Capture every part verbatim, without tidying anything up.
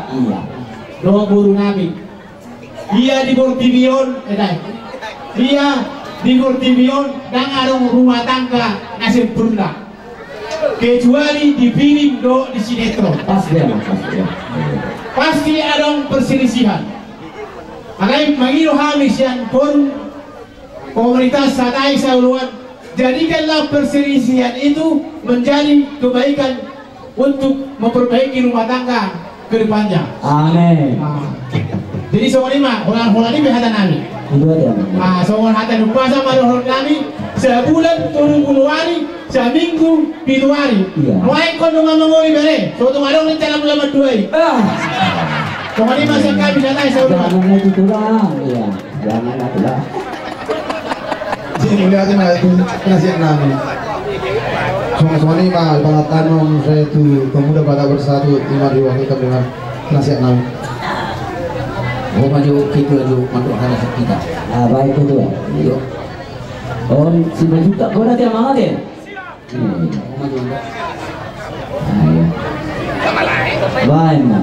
Iya. Dongan boru nami. Ia di portibi on, eh, dai. Ia di portibi on ndang adong rumah tangga na sempurna. Kecuali di film dohot di sinetron. Pasti adong, pasti adong. Pasti adong perselisihan. Alai mangido hami sian forum komunitas Hatai Saoloan, jadikanlah perselisihan itu menjadi kebaikan untuk memperbaiki rumah tangga ke depannya. Amin. Ah. Jadi songon i ma, holan-holan i pe hata nami. Itu aja. Ah, songon hata ni umpasa ma dohonon nami, sabulan tolu pulu ari, saminggu pitu ari. Iya. Nuaeng ho nunga mangoli bere, so tung adong rencana mula mandua i. Ah. Songon i ma sian hami Hatai Saoloan. Jangan itu tulang, iya. Jangan itulah. Jadi melihat ini itu penasihat nami. Songon i ma, ibaratkan om saya itu pemuda Batak Bersatu, ima diwakilkan dengan penasihat nami. Oh, maju kita, maju, maju, hana sakita. Ah, baik, ketua. Iya. Om, si Bajuta, kau nanti amangat ya? Baen ma.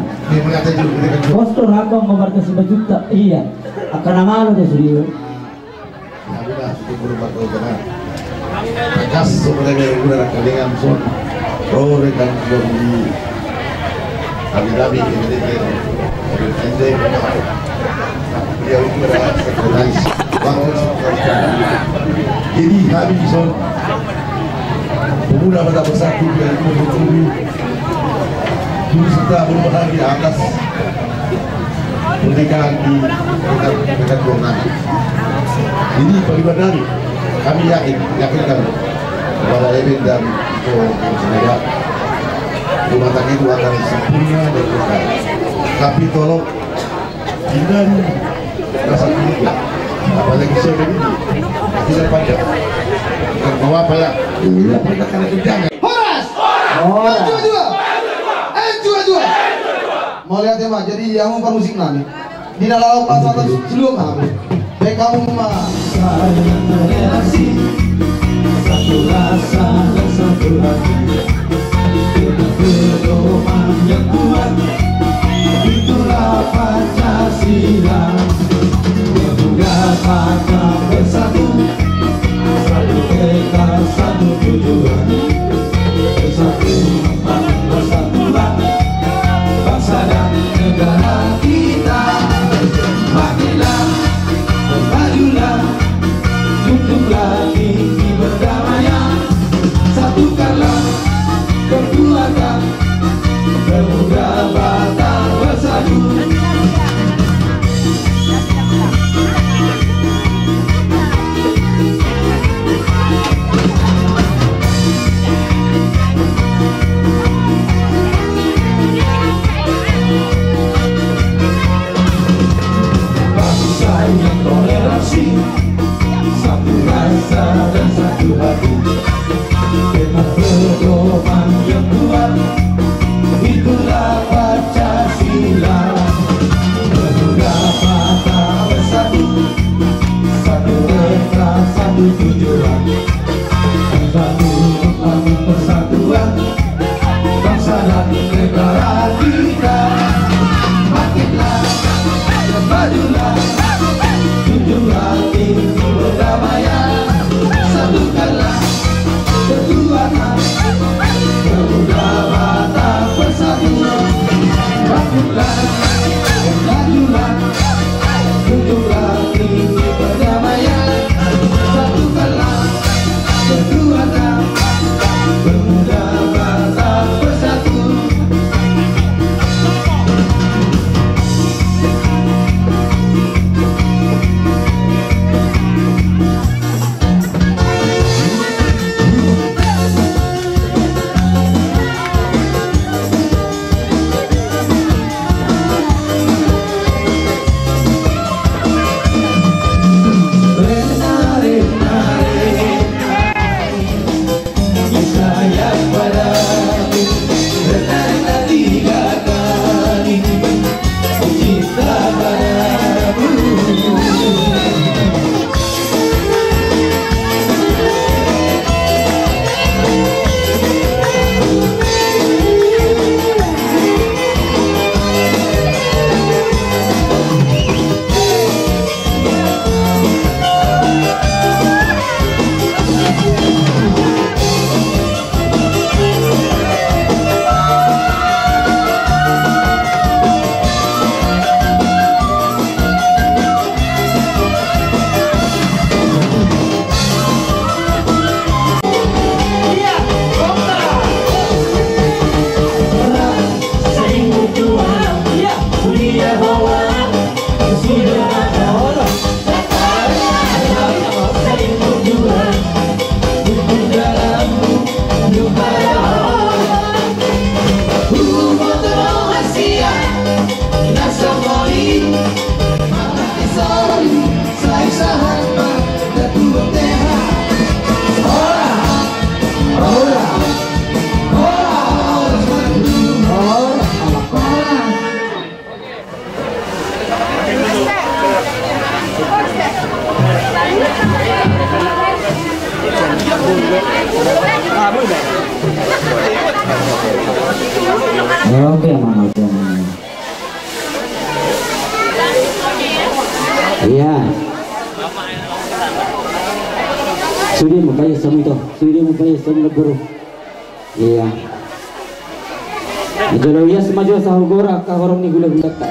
Postur apa mau berkasi bajuta? Iya. Akan amalu deh sudah. Tegas sebenarnya udah kalingan son. Rore kan son di Kami-kami ini, ini, ini, ini, beliau itu adalah sekretaris, wakil sekretaris. Jadi hami son pemuda Batak Bersatu dari Kubu Kubu, dulu kita berbahagia atas pernikahan di dekat, dekat Bonang. Ini paguyuban nami, kami yakin, yakinkan kepada Erin dan Iko, semoga rumah tangga itu akan sempurna dan berkah. Tapi tolong hindari rasa curiga, apalagi saya begini, tidak panjang. Mau apa ya? Iya, panjang karena kencang. Horas! Horas! Enjua-jua! Enjua-jua! Mauliate ma, jadi ia ma parmusik nami. Di dalam pasal tersebelum nami. Baik kamu ma. Saling toleransi, satu rasa dan satu hati. Dengan pedoman yang kuat, itulah Pancasila. Pemuda Batak Bersatu, satu tekad, satu tujuan. Bersatu membangun persatuan bangsa dan negara kita. Marilah dan majulah, dukunglah tinggi perdamaian. Satukanlah kekuatan pemuda Batak Bersatu. Oke, Mama, oke, Mama. Iya. Sude ma, baen hamu ito. Sude ma, baen hamu, guru. Iya. Jolo ias ma jo saur gora angka horong ni gulagulanta.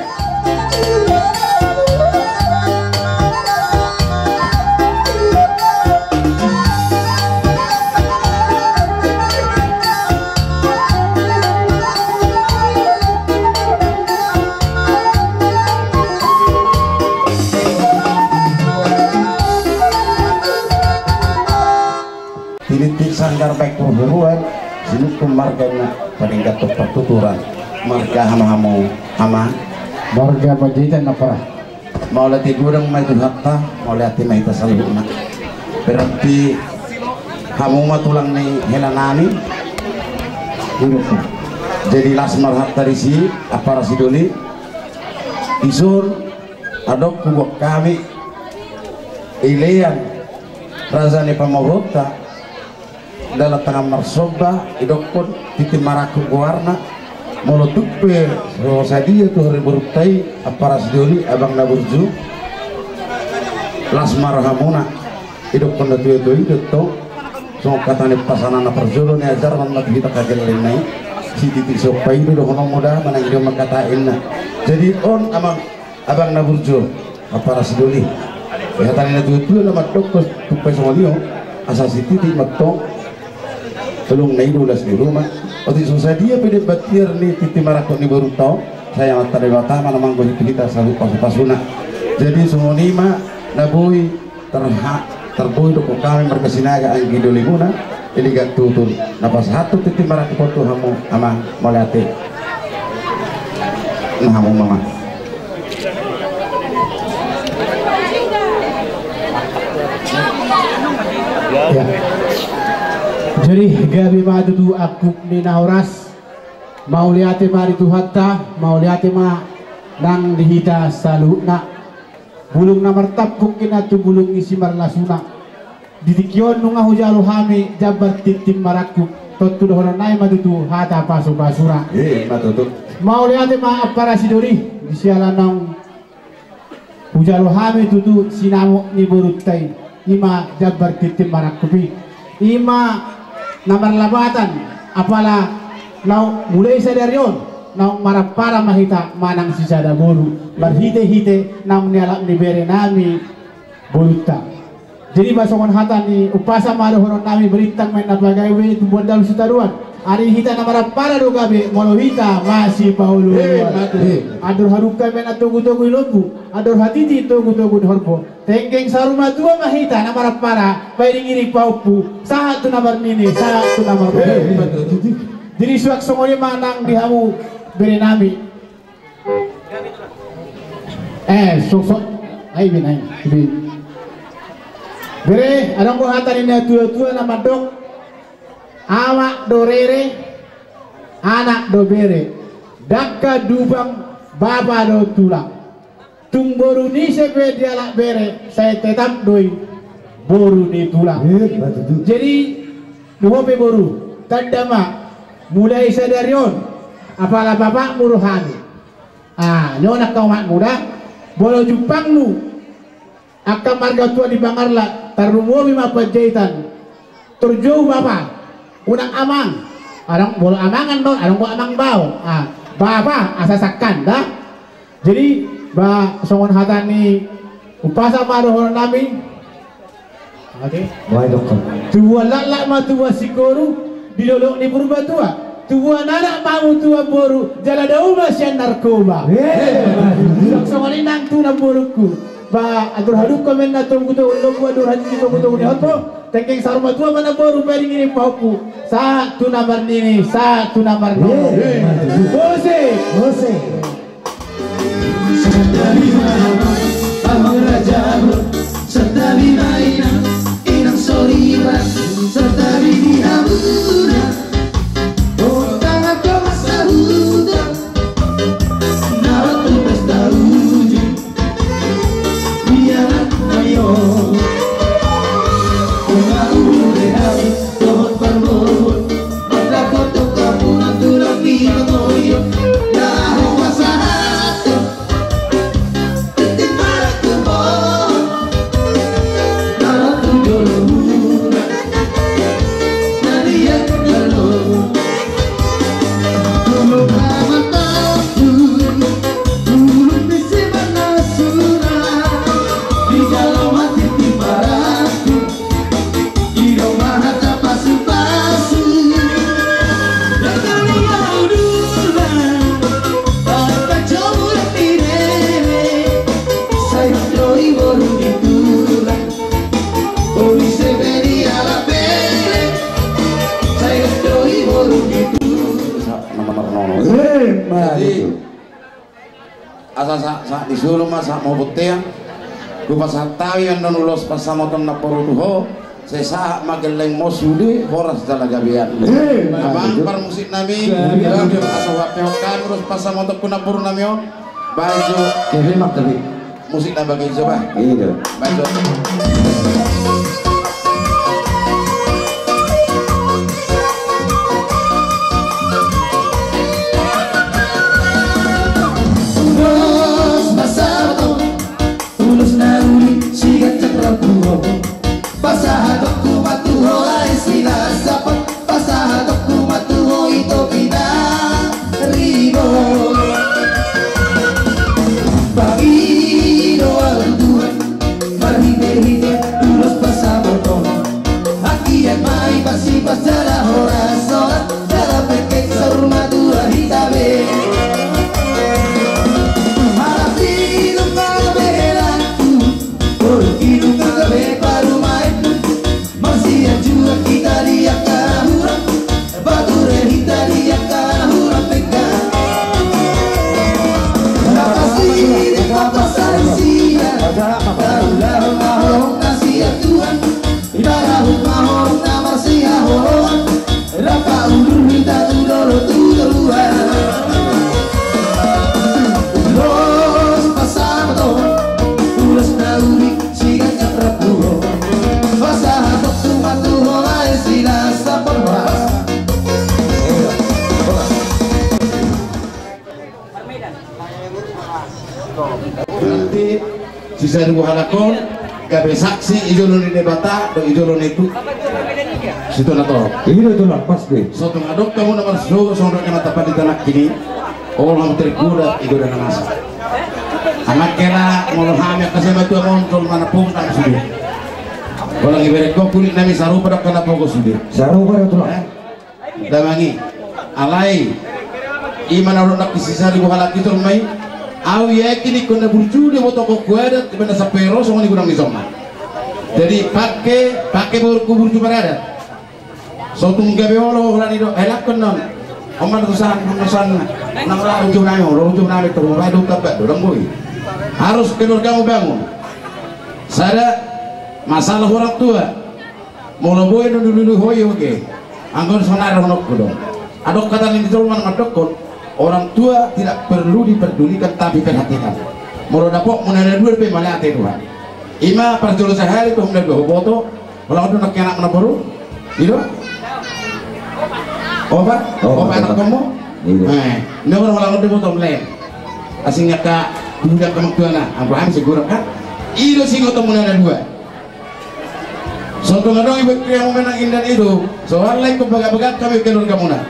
Tinitip sanggar baen parhuruan, sinungkun marga na paninggaton partuturan. Marga aha ma hamu, Amang? Marga Panjaitan, Ampara. Mauliate godang ma i Tuhanta, mauliate ma hita saluhutna. Berarti hamu ma tulang ni hela nami. Jadi las ma rohanta disi, Ampara Sidoli. Dison adong huboan hami ilean raja ni pamoruonta, dalan tangan marsomba, didokkon Tintin Marangkup goarna. Molo tung pe so sadia tu hami borunta i, Ampara Sidoli, abang na burju, las ma rohamuna. Didokkon natuatua i do tong, songon hata ni pasahat na parjolo ni ajar ma tu hita, hagellengna i, sititi sompa i do dohononmu da, manang i do mangkatai inna. Jadi on, Amang, abang na burju, Ampara Sidoli. Di hata ni natuatua na mandok, tung pe songon i on, asa sititi ma tong, tolong na i do las ni ruma. Otik so sadia pe diamban tiar ni Tintin Marangkup ni borunta on, sai Amanta Debata ma na manggohi tu hita saluhut pasupasuna. Jadi songon i ma na boi tarha-, tarboi dohot hami marga Sinaga anggi dolimuna, Iligan Tutur. Na pasahathon Tintin Marangkup on tu hamu, Amang, mauliate. Na hamu, Amang. Ya. Jadi gabe ma tutu angkup ni na horas. Mauliate ma di Tuhanta, mauliate ma nang di hita saluhutna. Bulung na martampuk ninna tu bulung ni simarlasuna. Di tingki on nunga hujalo hami jambar Tintin Marangkup, tontu dohonon nai ma tutu hata pasupasuna. Ima tutu. Mauliate ma Ampara Sidoli, di siala naung hujalo hami tutu sinamot ni borunta i, ima jambar Tintin Marangkup i. Ima na marlambatan, apala na mulai sadari on naung marampara ma hita manang sisada boru, marhitehite naung nialap ni berenami borunta. Jadi, ba songon hata ni umpasa ma dohononnami, balintang ma inna pagabe, tumbuan dalan sitaruan. Ari hita na marampara do gabe, molo hita masipaolooloan. Eh, betul. Andor hadungka ma inna togutogu ni lombu, andor hatiti togutogu ni horbo. Tenggeng saur matua ma hita na marampara, pairingiring pahompu, sahat tu na marnini, sahat tu na marnono. Eh, betul. Jadi, suang songon i ma nang di hamu berenami. Eh, so, so. Ai, bin, ai, bin. Bere, adong do hata ni natuatua na mandok: Ama do rere, anak do bere, dangka dumang, bapa do tulang. Tung boru ni ise pe dialap bere, sai tetap do i boru ni tulang. Eh, betul. Jadi, dung ho pe boru, tanda ma, mulai sadari on, apala bapakmu do hami. Ah, nion angka omakmu da, molo jumpangmu angka marga tua di Bangarla, tarlumobi ma Panjaitan, tor jou bapa, unang amang. Adong molo amangan do, adong do amang bao. Ah, bapa, asa sangkan da. Jadi, ba songon hata ni umpasa ma dohononnami. Oke. Baik, dokter. Tubuan laklak ma tubuan singkoru di dolok ni Purbatua. Tubuan anak ma hamu tubuan boru, jala dao ma sian narkoba. Eh. Songon i nang tu namborungku. Ba andor hadungka ma inna togutogu ni lombu, andor hatiti togutogu ni horbo. Tenggeng saur matua ma namboru, pairingiring pahompu, sahat tu na marnini, sahat tu na marnono. Eh. Musik. Musik. Santabi ma amang, amang raja, santabi ma inang, inang soriba, santabi di hamuna. Tangan kau masa huta, na waktu pesta uju. Biar anak mayo. Kau mau berhari, dohot parbohot. Sa-, nomor nono. Eh, ma. Jadi, itu. Asa sa, sa, di solu ma sa mau bontean. Hupasahat hami annon ulos pansamoton na porlu tu ho. Sai sahat ma gelleng mo sude horas jala gabean. Eh, amang parmusik nami. Gabean. Asa hupasahat hami ulos pansamoton tu namboru nami on. Baik, so. Gabe mak gabe. Musik na bagian coba. Iya. Baik, so. Ulos pansamoton, ulos na uli, siganjang rambu on. Pasahatonku ma tu ho lae silas sapot, pasahatonku ma tu ho ito pinaribot. Pangido ahu Tuhan, marhitehite ulos pansamoton. Anggiat ma i pasipas jala horas, horas jala pengkeng saur matua hita be. Harap di nunga gabe helangku, borungki nunga gabe parumaenmu. Marsianjuan hita di angka na hurang, pature hita di angka na hurang penggan. Rap asi di papasaran sian, taulahon ma holong na sian Tuhan. Ibarahut ma holong na marsihaholongan. Rap paulur hita tu dolok tu toruan. Ulos pansamoton, ulos na uli, siganjang rambu on. Pasahatonku ma tu ho lae silas sapot, horas. Berarti sisada dua halak on gabe saksi di jolo ni Debata dohot di jolo ni tu-, situan na torop. Iya, itu lah, pas deh. Songon adong hamu na marsogot songon dok ni mata pandita nangkin i. Olo, hamu tergoda, igoda na masa. Amang kena molo hami angka simatua montor mana pungkang sude. Bolang iberek ko kulit nami sarupa dakka na poko sude. Sarupa da tulang. Eh? Damangi. Alai. Ima na ulok nakki sisari buhalak itu rumai. Au ya kini kona burju dia boto ko kuadat ibana sapero songon i gudang di soma. Jadi pake pake burku burju baradat. So tung gabe olo holan i do, eh, lakkon non. Oman tu san, tu san. Nang ra ujung nami, olo ujung nami tu rumah do tabat do dong boi. Harus keluargamu bangun. Sada masalah orang tua. Molo boi non dulu dulu hoi oke. Anggo sonari honok do. Adong kata ni jolma mandokkon. Orang tua tidak perlu diperdulikan tapi perhatikan. Molo dapot muna ada dua pe maliate Tuhan. Ima parjolo sahari tu hom dua boto. Holan on do nangkin anak na boru? I do? Opat? Opat. Opat anak komo? Iya. Eh, ini orang holan on do boto mle. Asing nyaka budak kamak tuana, ampu hami sigurang kan? I do singoto muna na dua. So tung adong ibu kriamu menang indan itu. So alai ko bagak-bagak kami keluarga muna.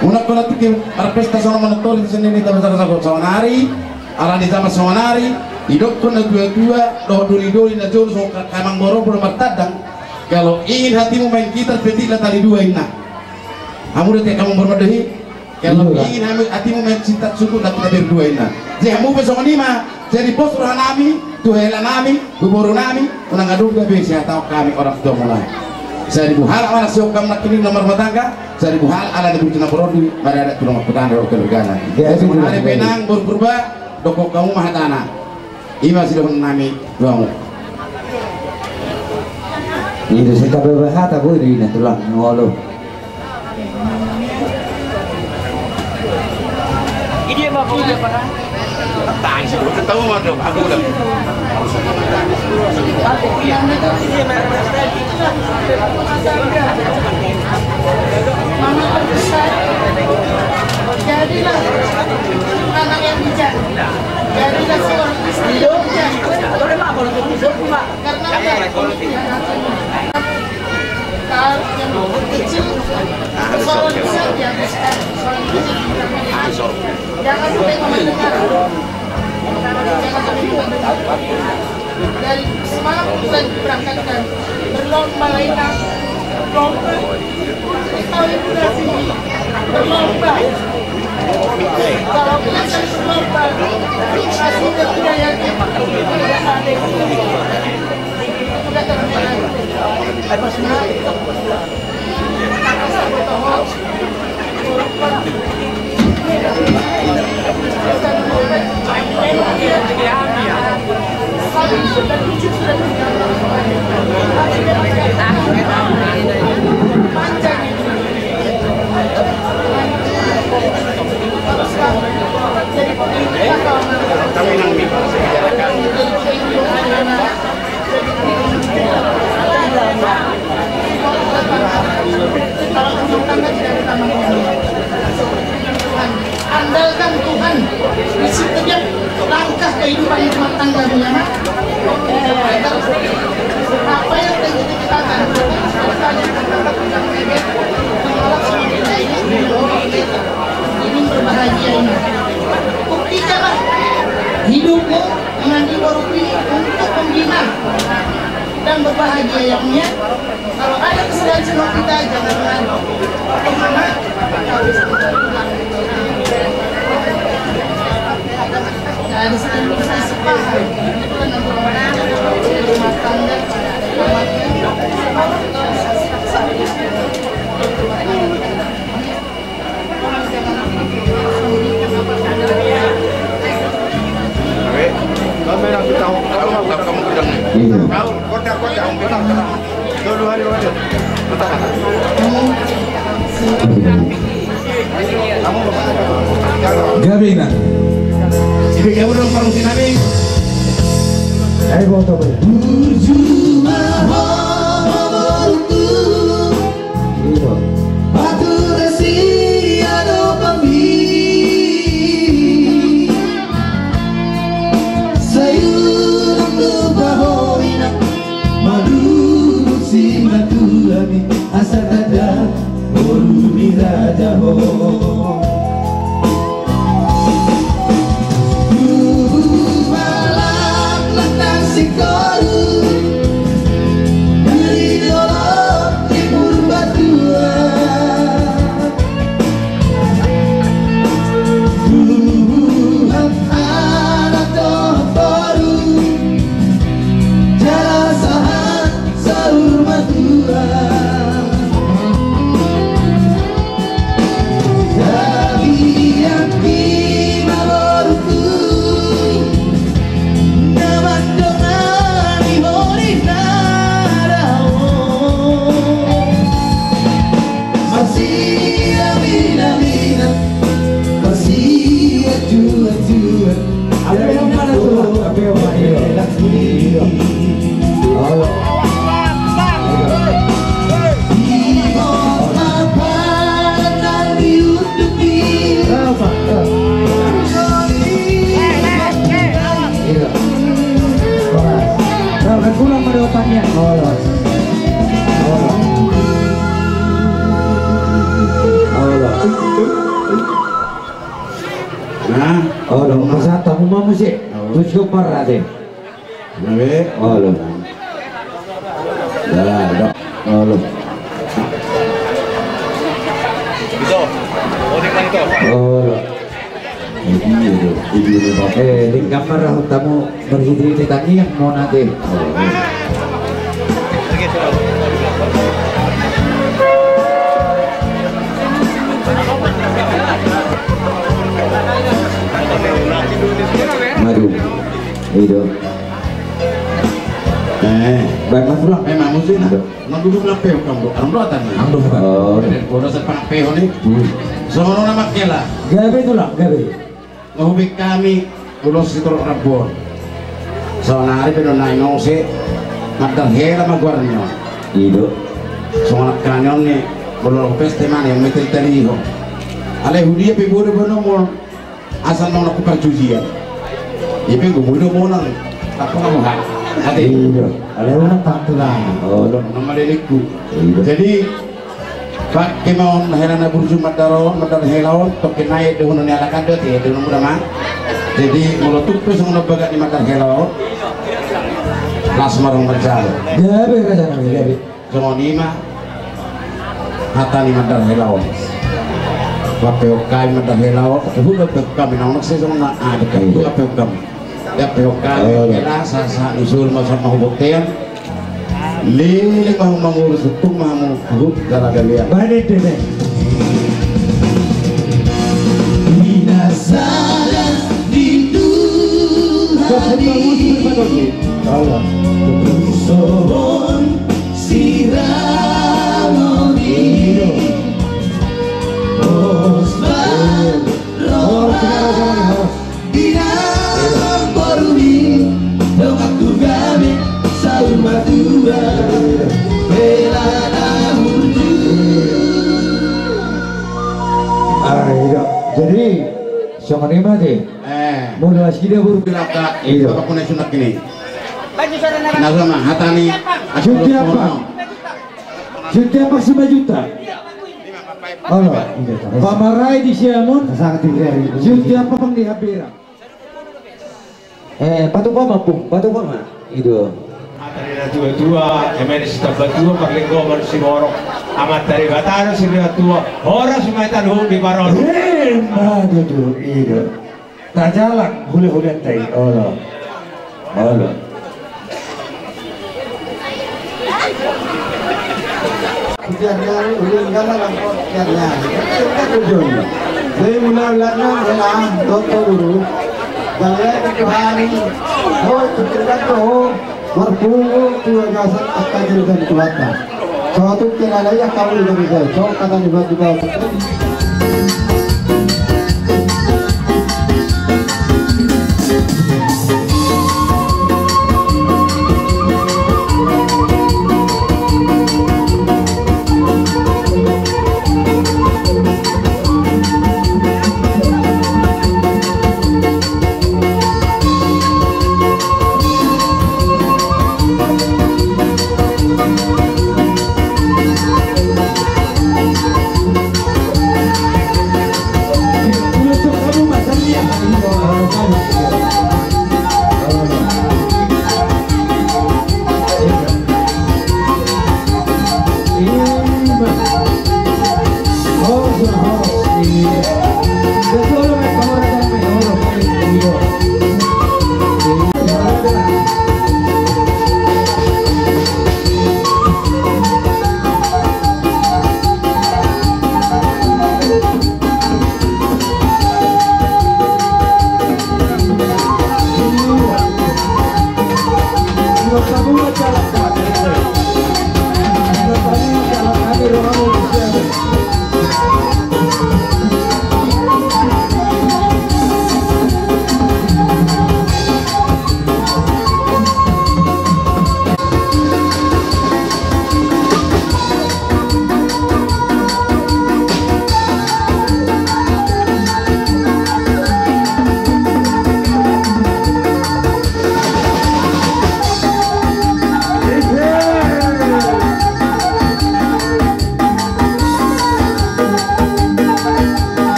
Muna kona tuki marpesta songon manotori sendiri taba saka sako songon ari, ala ni zaman songon ari, idokkon na tua-tua, dohot doli-doli na jolo songon ka-, kamang boro boro martandang, kalau ingin hatimu main gitar petiklah tali dua inna. Hamu do te kamang boro mardohi, kalau ingin hami, hatimu main cinta syukur dan kita berdua inna. Jadi hamu pe songon i ma, jadi pos roha nami, tu hela nami, tu boru nami, unang adong gabe sihataon hami orang tua mulai. Jadi buhala mana siokam nakini nomor matangga, Sari buhal ala ni burju na porondui maradat tu dongan hutana dohot keluargana. Jadi sonari pe nang boru Purba, dokkon hamu ma hatana. Ima sidohonon nami tu hamu. Ido sika bebe hata boi do ina tulang ngolo. Tahu ma dong, aku udah. Jadilah anak yang bijak. Jadilah seorang istri yang bijak. Karena ada kondisi yang kecil, persoalan besar dihabiskan, persoalan kecil dihabiskan. Jangan sampai kau mendengar. Jangan sampai kau mendengar. Dari semalam kita diberangkatkan berlomba lainnya, berlomba. Kita itu dari sini berlomba. Kalau kita berlomba, kita sudah yakin tidak ada yang Andalkan Tuhan di setiap langkah kehidupan rumah tangga, ya, Mak. Apa yang terjadi, kita akan menolak semua kita ini, ingin berbahagia ini. Buktikanlah hidupmu dengan ibu ini untuk membina dan berbahagia, ya, Mak, ya. Kalau ada kesalahan sama kita, jangan lagi. Karena ada satu sisi paham. Itu kan nanti rumah tangga. Gabe na. Ibe gabe dong parmusi nami. Ayo, boto, boy. Batur si ado pami. Sayur tu pahoina. Malu si matuami. Asa tada boru ni raja ho. Pasahat hamu ma muse. Olo. Tusuk parrate. Olo. Olo. Olo. Eh, denggan ma rohanta hamu marhite-hite tangiang muna ate. Aduh. Ido. Eh, baen ma tulang. Eh, ma muse na. Ido. Nang duduk lampe hukam do. Arang do atan. Arang do hukam. Oh. Bodo sepak pe honi. Hmm. Songon on ma hela. Gabe tulang, gabe. Nga hubege hami ulos sitorop rambu on. Saonari pe do nai muse mandar hela ma goarna on. Ido. Songon angka ni on ni, molo pesta ma ni, metel tali ho. Alai hudia pe bodo bono mol. Asal mau naku parjujian. Ipe gue mudo monan. Apa kamu hak? Ate. Iya. Ada orang tak tulang. Oh, lo. Nama lelekku. Iya. Jadi pakke ma on hela na burju mandar on, mandar hela on, toke nai do hono ni alakan do te, do hono muda ma. Jadi molo tuk pe songon bagak ni mandar hela on. Las marong manjalo. Gabe raja nami gabe. Songon i ma hata ni mandar hela on. Papeok hami mandar hela on, huhut papeok hami naung se songon na ada kan tu papeok hami. Ya papeok hami hela sasa nusul ma sama hubok tean. Lele ma mangurus tu ma mu huhut gala galian. Bade dede. Di na sada di Tuhan i. Songon siranon i. Pos ma roha di na boru i. Dongan tu gabe saur matua. Hela na burju. Ah, iya. Jadi songon i ma ate. Eh. Molo asida boru. Bilaka. Iya. Bapak kuna sunat ini. Na sama hata ni. Juta apa? Juta apa lima juta? Olo. Pamarai di Siamun. Juta apa pang di Habira? Eh, patu koma pung, patu koma. Ido. Hata ni na tua-tua, eme ni sitamba tua, parlinggoman siborok. Amanta Debata do sirina tua. Horas ma hita nuhuk di parorot. Eh, ma tutu, ido. Tajalang hule-hulenta i, olo. Olo. Tiar nyari, ulun gana langkot tiar nyari. Kan tujuan. Jadi mula ulatna adalah dokter guru. Dan lain itu hari. Oh, itu tidak tahu. Marpungu tu bagasan angka jeritan Tuhanta. Saotik pe na layak kami dari saya. Saotik kata ni bagi kau.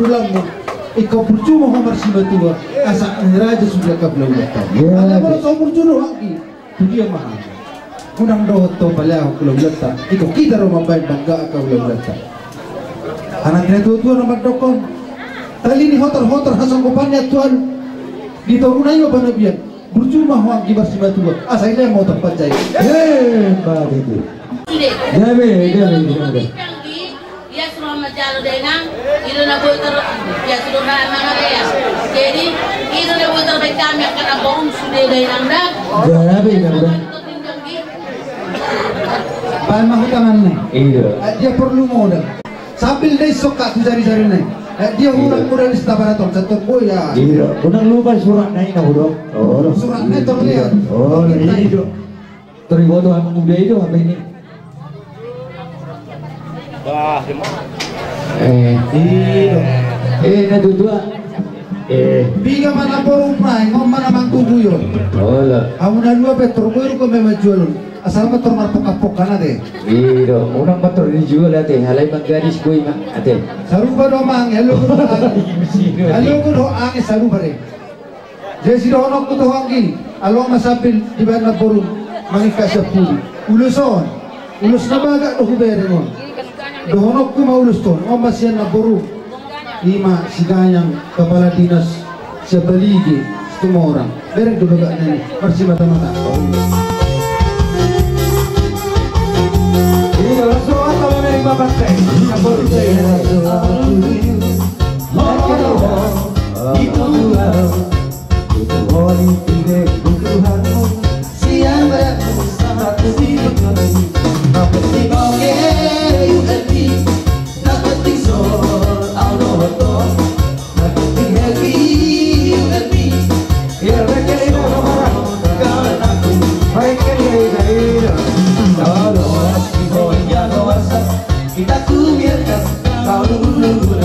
Ulammu, ingkon burju ma ho marsimatua, asa ni raja sude angka hulahulanta. Alai molo so burju do ho anggi, tu dia ma ho? Unang dohot ho paleahon hulahulanta, ingkon hita do mambahen bangga angka hulahulanta. Anak ni natuatua na mandokkon, tali ni hotorhotor hasanggopan ni anak tuatua. Di toruna i ma panabian. Burju ma ho anggi marsimatua, asa i lehon ma ho tampanjai. Emma tutu. Gabe, gabe, gabe. Ia suruh manjalo dainang, i do na boi tar, ia suruh na mana ya. Jadi, i do na boi tarbaen hami angka namborum sude dainang da. Gabe, gabe. Baen ma hutangan na i. Iya. Dia porlu modal. Sambil dei sokka tu jari-jarina i. Eh, dia hurang modal di sita baraton, satu boy ya. Iya, unang lupa suratna i na hudok. Oh, suratna i terlihat. Oh, iya. Toriboto hamu muda i do, apa ini? Wah, eh, iya. Eh, na tutua. Eh. Piga ma namborum na i, ngom ma na mangguguyon. Oh, lah. Hamu na dua pe, tor boy ruko memang jualun. Asal ma tor marpokka-pokka na te. Iya, unang ma tor dijual ate, alai manggadis boi ma ate. Sarupa do amang, halo ku do ange. Halo ku do ange sarupa de. Jadi sidohononku tu ho anggi, along ma sambil dibaen namborum, mangingka sian pudi. Ulos on, ulos na bagak do hubereng on. Dohononku ma ulos on, on ma sian namborum. Ima si Gayang, kepala dinas Siabalige, Situmorang. Bereng do bagak na i, marsimata-mata. Iya, langsung apa lo dari bapak teh? Apa lu teh? Siang berapa? Satu sini. Tapi oke, you and me. Na penting so, au dohot ho. Na penting happy, you and me. Iya, baik, iya, iya. Baik, iya, iya, iya. Kalau si ho ya doasa, kita ku biarkan kau dulu.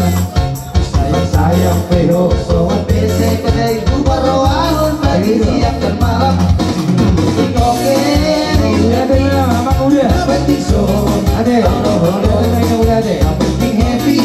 Sayang-sayang pe ho, songon pe sai pe, huparrohahon bagi siang dan malam. Oke, oke, Amang Uda. Ade, ade, ade, ade. Happy, happy.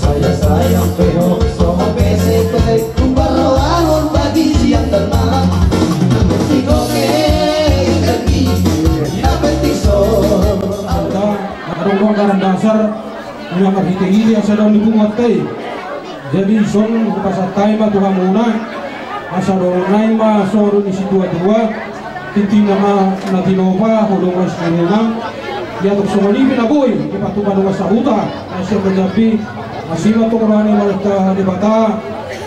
Saya sayang pe ho, songon pe sai pe, huparrohahon bagi siang dan malam. Yang penting oke, yang penting, yang penting so. Adong do anggaran dasar na marhite-hite asa daon ni punguanta i. Jadi ison hupasahat hami ma tu hamuna, asa dohonon nai ma songon ni situatua. Tintin nama na tinopa, hodong ma i si hamuna. Ia tok songon i pe na boi dipatupa dongan sahuta, na sian Jambi. Asi ma tong roha ni Amanta Debata,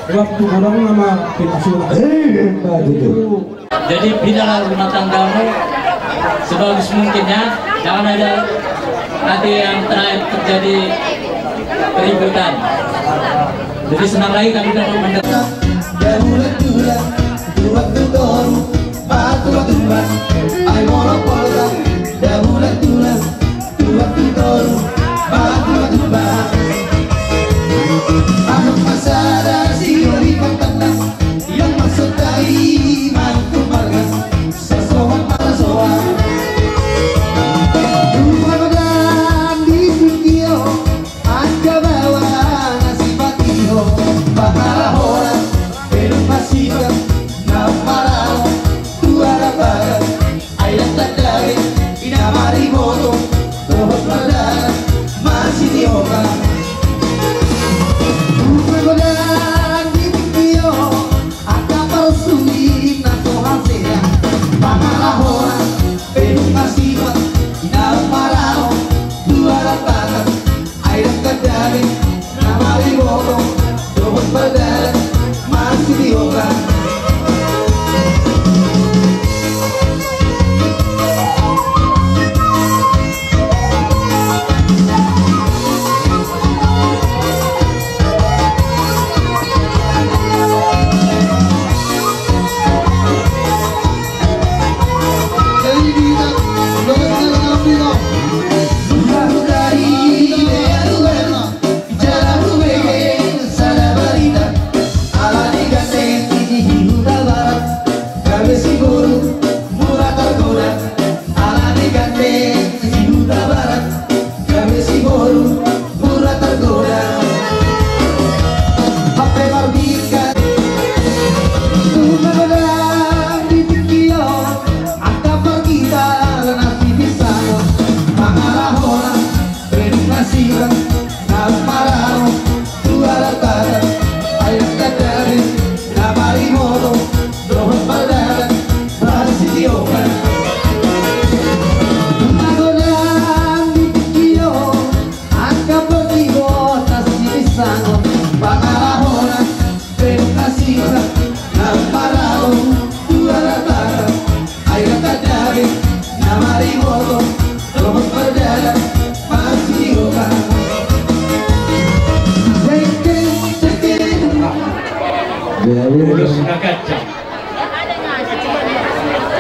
waktu godang nama pinasuna. Eh, betul. Jadi, pidalah rumah tanggamu sebagus mungkin, ya. Jangan ada nanti yang terakhir terjadi keributan. Lebih senang lagi kami dapat mendengar.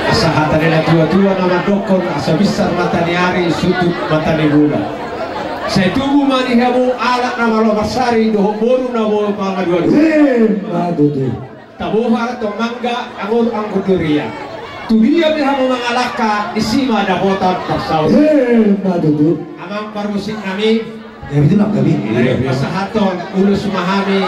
Asa hata ni na tua-tua na mandokkon, asa binsar mata ni ari, sundut mata ni bulan. Sai tubu ma di hamu anak na malo marsari dohot boru na malo mangadoado. Ima tutu. Taboha tong mangga, anggur anggur durian. Tu dia pe hamu mangalangka, disi ma dapotan parsaoran. Ima tutu. Amang parmusik nami. Jadi itu nang kami. Pasahathon ulos ma hami.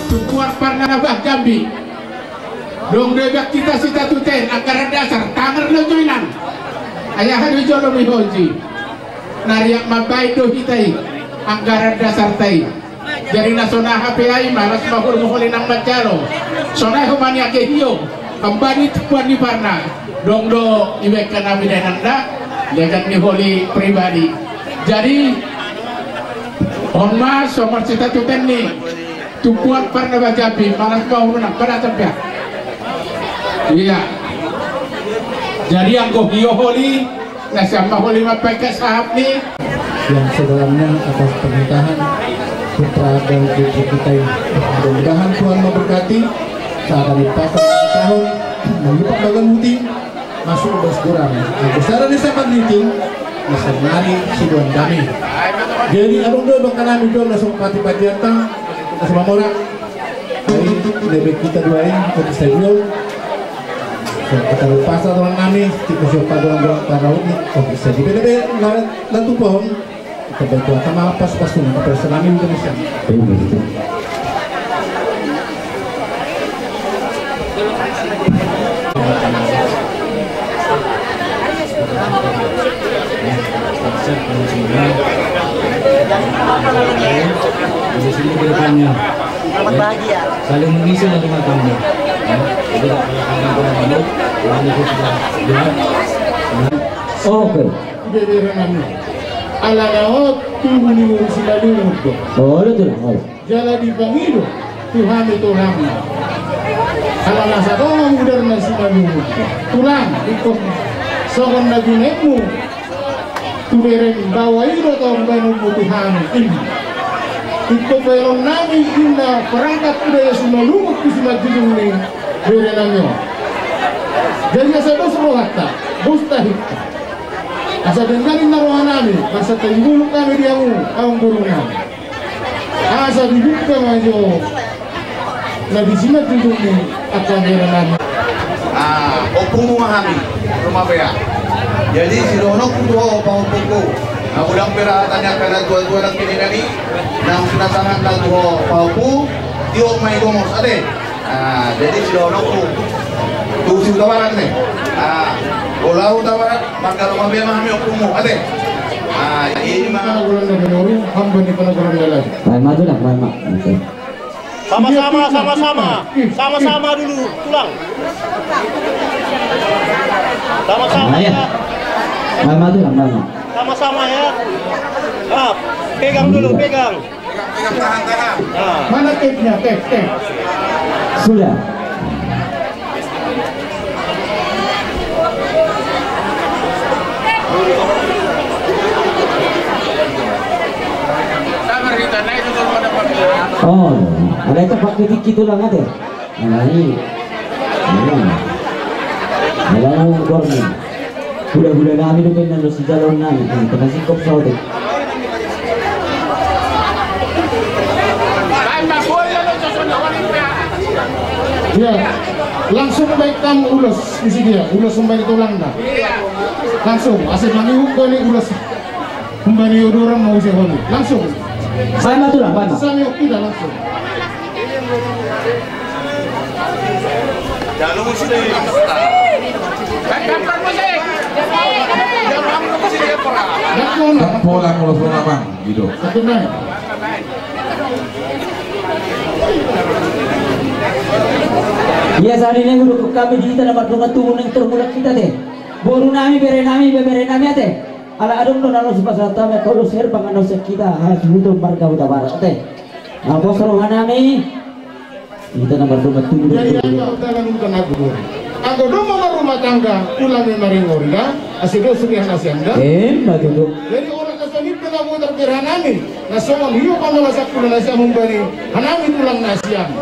Tumpuan Parna Bah Jambi. Dung do ibaen hita sitatuten anggaran dasar, tanger do jo inang. Ai aha do jolo ni hoji. Na riak mambaen do hita i anggaran dasarta i. Jadi na songon aha pe ai, malas ma hurmu holi nang manjalo. Sonai homa ni angge hio, kembali tumpuan ni Parna. Dung do ibaen hanami dainang da, legan ni holi pribadi. Jadi on ma songon sitatuten ni Tumpuan Parna Bah Jambi, malas ma hurmu nang pada sampean. Iya. Jadi anggo hio holi, na sian ma holi mambaen saham ni. Yang sedalamnya atas pernikahan putra dan putri kita ini. Mudah-mudahan Tuhan memberkati saat kami pasang tahun, melipat bagan putih, masuk bos gurang. Agus sara ni sapan riting, masa nari siduan dami. Jadi adong do bangka nami do na so pati-patianta, na so mamora. Jadi lebih kita dua ini untuk stadion. So kata lupa sa tuan nami, kita so paduan-duan parau ini, oke, jadi beda-beda, na tumpahon. Kebetulan sama pas-pas dengan personal Indonesia. Selamat bahagia. Saling mengisi lah rumah tangga. Ya. Jadi, kalau ada yang mau, kalau itu sudah jelas. Oke. Bebere nami. Ala na on tubu ni boru Simalungun do. Olo, tulang, olo. Jala dipangido tu hami tulangna. Ala na satonga mudarna Simalungun. Tulang, ingkon songon na binahenmu tu berem baoa i do tong bahenonmu tu hami. Ingkon bahenon nami inna perangkat budaya Simalungun tu simanjujung ni bere nami on. Jadi asa dos rohanta, dos tahinta. Asa denggan inna roha nami, asa taimuluk hami di hamu, amang boru nami. Asa dibuka ma jo na di simanjujung ni angka bere nami. Ah, ompumu ma hami, Ruma Bea. Jadi, sidohononku tu ho pahompungku. Na godang pe rahatanna angka na tua-tua nangkiningan i, nang sinasangan na tu ho pahompu, tiop ma i gomos, ate. Ah, jadi sidohononku tu si Hutabarat ne. Ah, bola Hutabarat, marga Ruma Bea ma hami ompumu, ate. Ah, i ma. Panagolan na binoru, hamba ni panagolan na lain. Baen ma, tulang, baen ma. Oke. Sama-sama, sama-sama. Sama-sama dulu, tulang. Sama-sama, ya. Baen ma, tulang, baen ma. Sama-sama, ya. Ah, pegang dulu, pegang. Mana tape-nya, tape, tape? Sudah. Oh, ada itu pakai dikit tulang, ate. Nah, ini. Ini. Ini. Hula-hula nami do pe na sijaloon nami, tengah singkop saotik. Iya, langsung baen hamu ulos di sini ya, ulos baen tulang na. Langsung, asa mangihut do ni ulos. Humbani odoran mau usia honi. Langsung. Baen ma tulang, baen ma. Sami kita langsung. Pola kalau suara bang, gitu. Satu naik. Iya, sahali nai hudok hami di hita na mardongan tubu nang termulak hita te. Boru nami, bere nami, bebere nami ate. Ala adong do na laos pasahat hami, angka ulos herbang na sian hita, hasuhuton marga Hutabarat ate. Nah, pos roha nami. Hita na mardongan tubu. Jadi, angka hutabarat, angka na guru. Anggo dung marumah tangga, ula ma maringori da, asa dos sude hanasiam da. Emma tutu. Jadi, orang kasih ni pernah mutar berhanami. Na songon i do pangalasak tu na sian humbani hanami tulang na sian.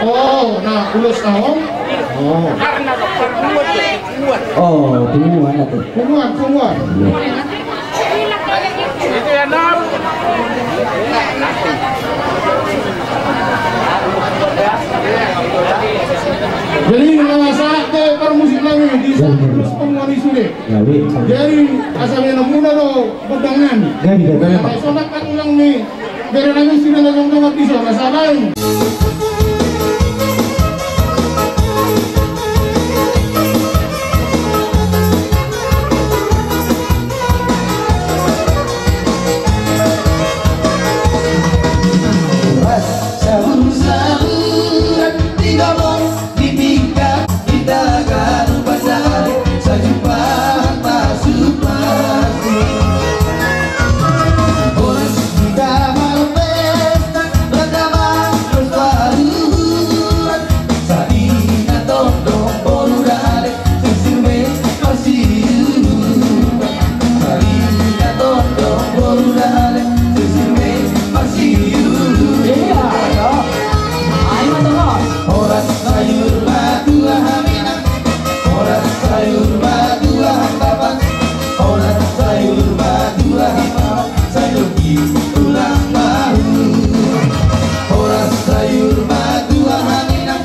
Oh, na ulos na on. Oh. Oh, punguan ate. Punguan, punguan. Jadi na sahat do parmusik nami di ulos punguan i sude. Jadi asa baenonmuna do gondang nami. Jadi, jadi. Asa songon angka tulang ni bere nami sude na jongjong di son, asa baen. Sabur-saburan di gabong. Di tingkat di tagar upacara, sajumpang pasupasu. Bolas hita marpesta, ragam bolas paruan. Sadina tondong boru dale, sisir be marsiuruan. Sadina tondong boru dale, sisir be marsiuruan. Iya, toh. Ayo, toh. Horas sayur matua hami nang, horas sayur matua hantapan, horas sayur matua hantapan, sayur di tulang baru. Horas sayur matua hami nang,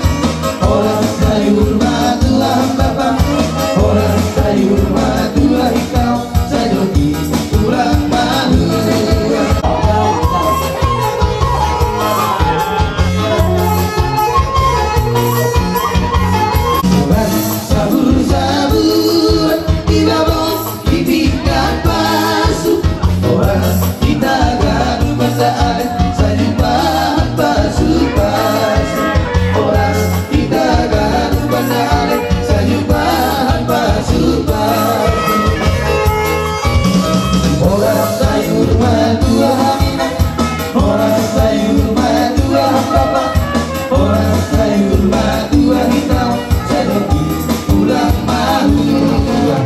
horas sayur matua hantapan, horas sayur matua hikau. Hita ganup banta ale sai jumpa pasupasu. Horas, hita ganup banta ale sai jumpa pasupasu. Horas sayur matua hami na, horas sayur matua hami bapa. Horas sayur matua hita, sai dohot di tulang matua.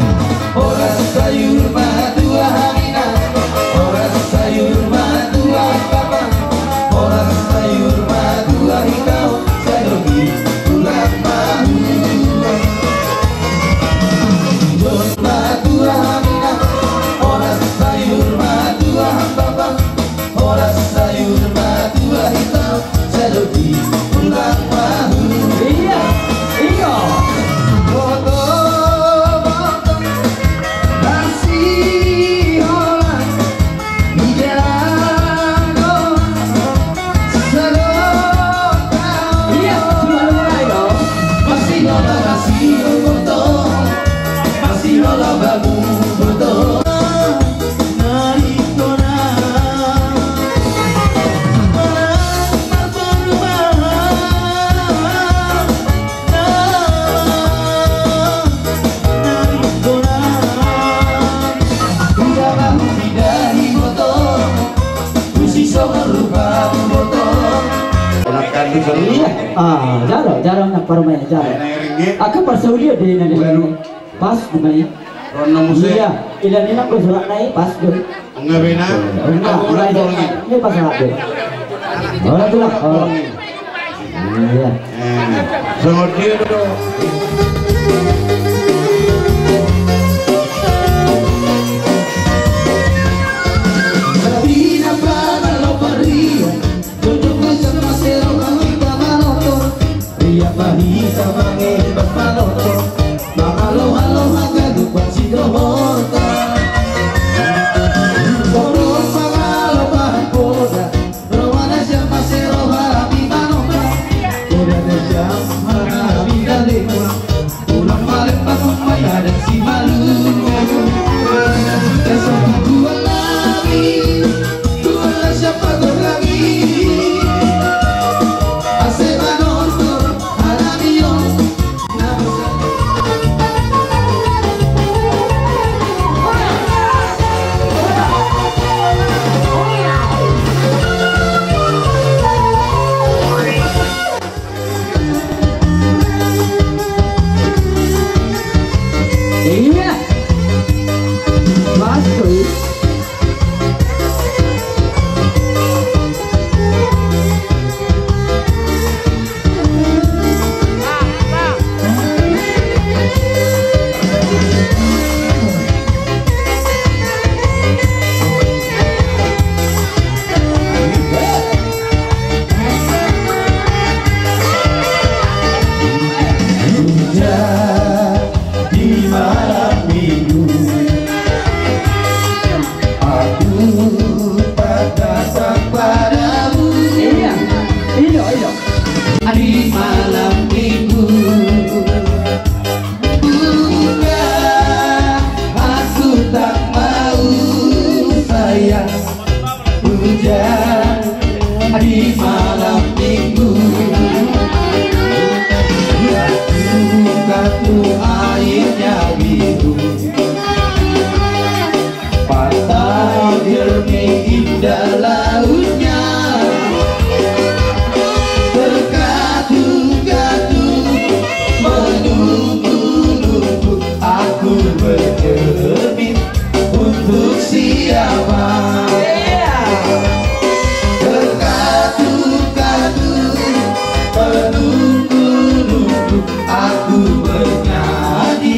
Horas sayur matua hami na, horas sayur matua bapa. Horas sayur matua hita, sai dohot di tulang matua. Horas matua hami na, horas sayur matua bapa. Horas sayur matua hita, sai dohot di tulang matua. Iya, iya. Boto, boto, na sihola di jalanan on, sadok taon. Iya, sudah mulai dong. Pasti boto, pasti boto, pasti boto, boto. Iya. Ah, jalo, jalo na parumaen, jalo. Angka parsaulian do na di sini. Pas do ma i. Ron na muse. Iya, ilan ilan do surat na i, pas do. Enggak bena. Enggak, enggak, enggak, ini pas do. Ora tulang. Iya. Songon dia do. Tapi napa malo paria. Jujur bisa masero kami tak maloto. Ria pahisa mangin tak maloto. Mangalo-alo hagalupan sidohonta. Boru mangalo bahan poda. Rohana siapa seroha rapi manoka. Poda na siapa rapi dalekon. Ulang paling patung mai ada si malu. Desa tuan lagi. Tuan siapa lagi. Ase manortor. Iya. Masuk. Hujan di malam minggu. Aku tak datang padamu. Iya, iya, iya. Di malam minggu. Bukan, aku tak mau, sayang. Hujan di malam minggu. Batu-batu airnya biru. Pantai jernih indah lautnya. Terkatu-katu menunggu-nunggu aku bercermin untuk siapa. Terkatu-katu menunggu-nunggu aku bernyanyi.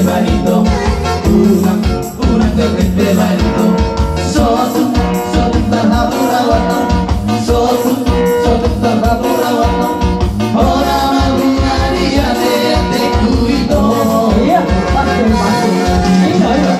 Barito, unang, unang gagete barito. Sotung, sotung tarhaburau annon. Sotung, sotung tarhaburau annon. Hona ma bunga ni ateatengku ito. Iya, pas, pas. Iya, iya.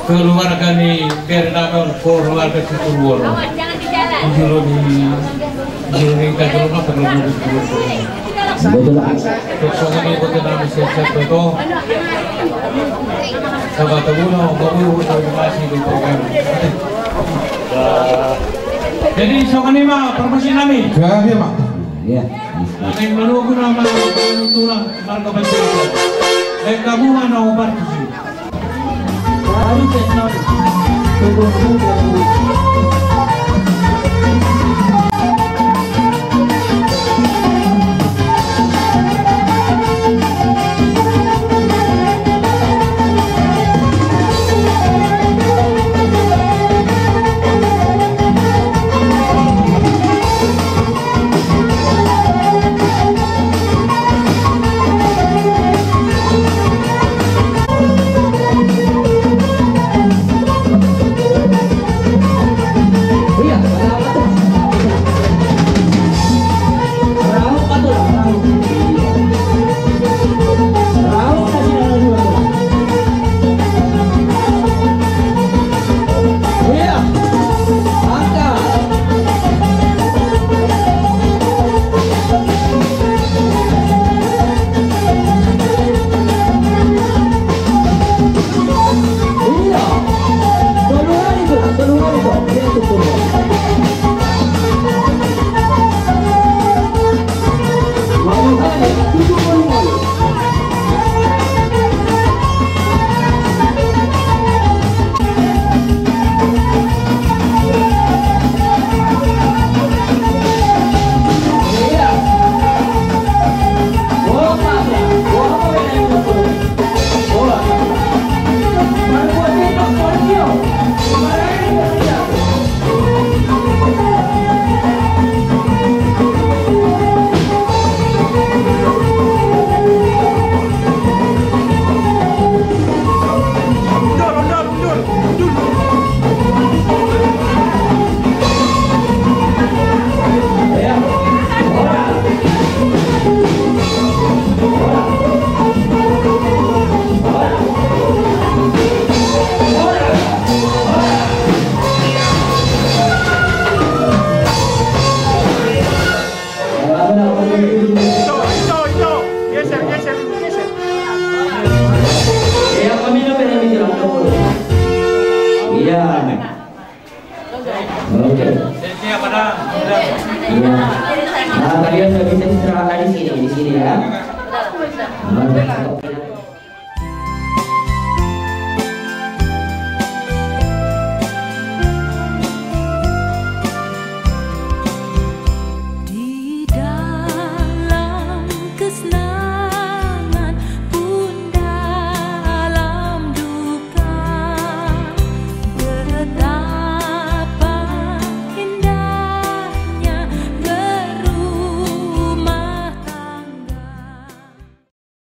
Keluarga ni Bernamor, keluarga Situmoro. Di jolo ni, di jolo ni, di jolo ni, keluarga ni. Betul. Songon i, buat nama siap-siap betul. Sahabat Tabuna, Bapak Ibu, terima kasih di program. Jadi, songon i ma, parmasi nami. Ya, ya, Pak. Iya. Ada yang menunggu nama tulang, marga Pancasila. Baik, kamu mana obat di sini? Iya. Oke. Iya. Nah, kalian udah bisa istirahat di sini, di sini ya. Nah,